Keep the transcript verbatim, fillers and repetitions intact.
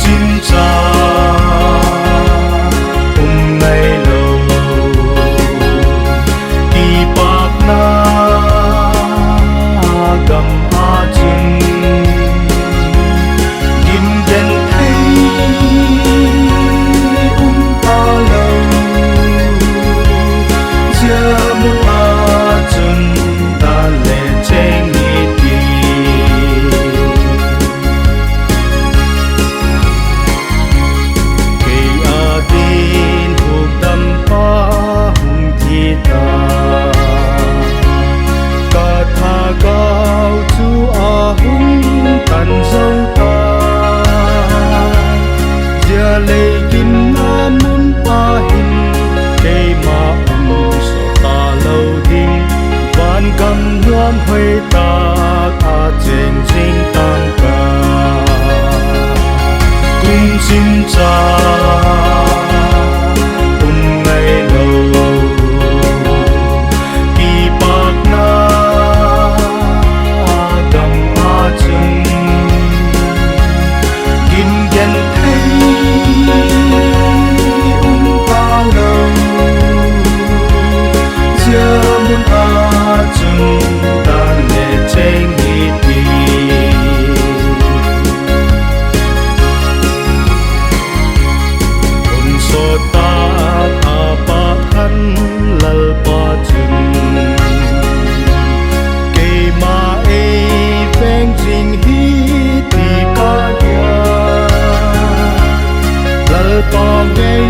Chimcha um ngailo, kipâkna gam ah chun, gin genthei um talo, zia mun ah chun dan le chêng hi ti. Kei â ding hukdampa hung thi ta, ka thagau chu a hung tan zo ta. Zia lei ginna mun ah hin keima um sawt talo ding, van gam nuam hoi tak a chêng zing tang ka. Kum chimcha um ngailo, kipâkna gam ah chun, gin genthei um talo, zia mun ah chun dan le chêng hi ti. Hun sawt tak a pâk khan Lalpa chun, keima ei veng zing hi ti ka hia. Lalpa ngei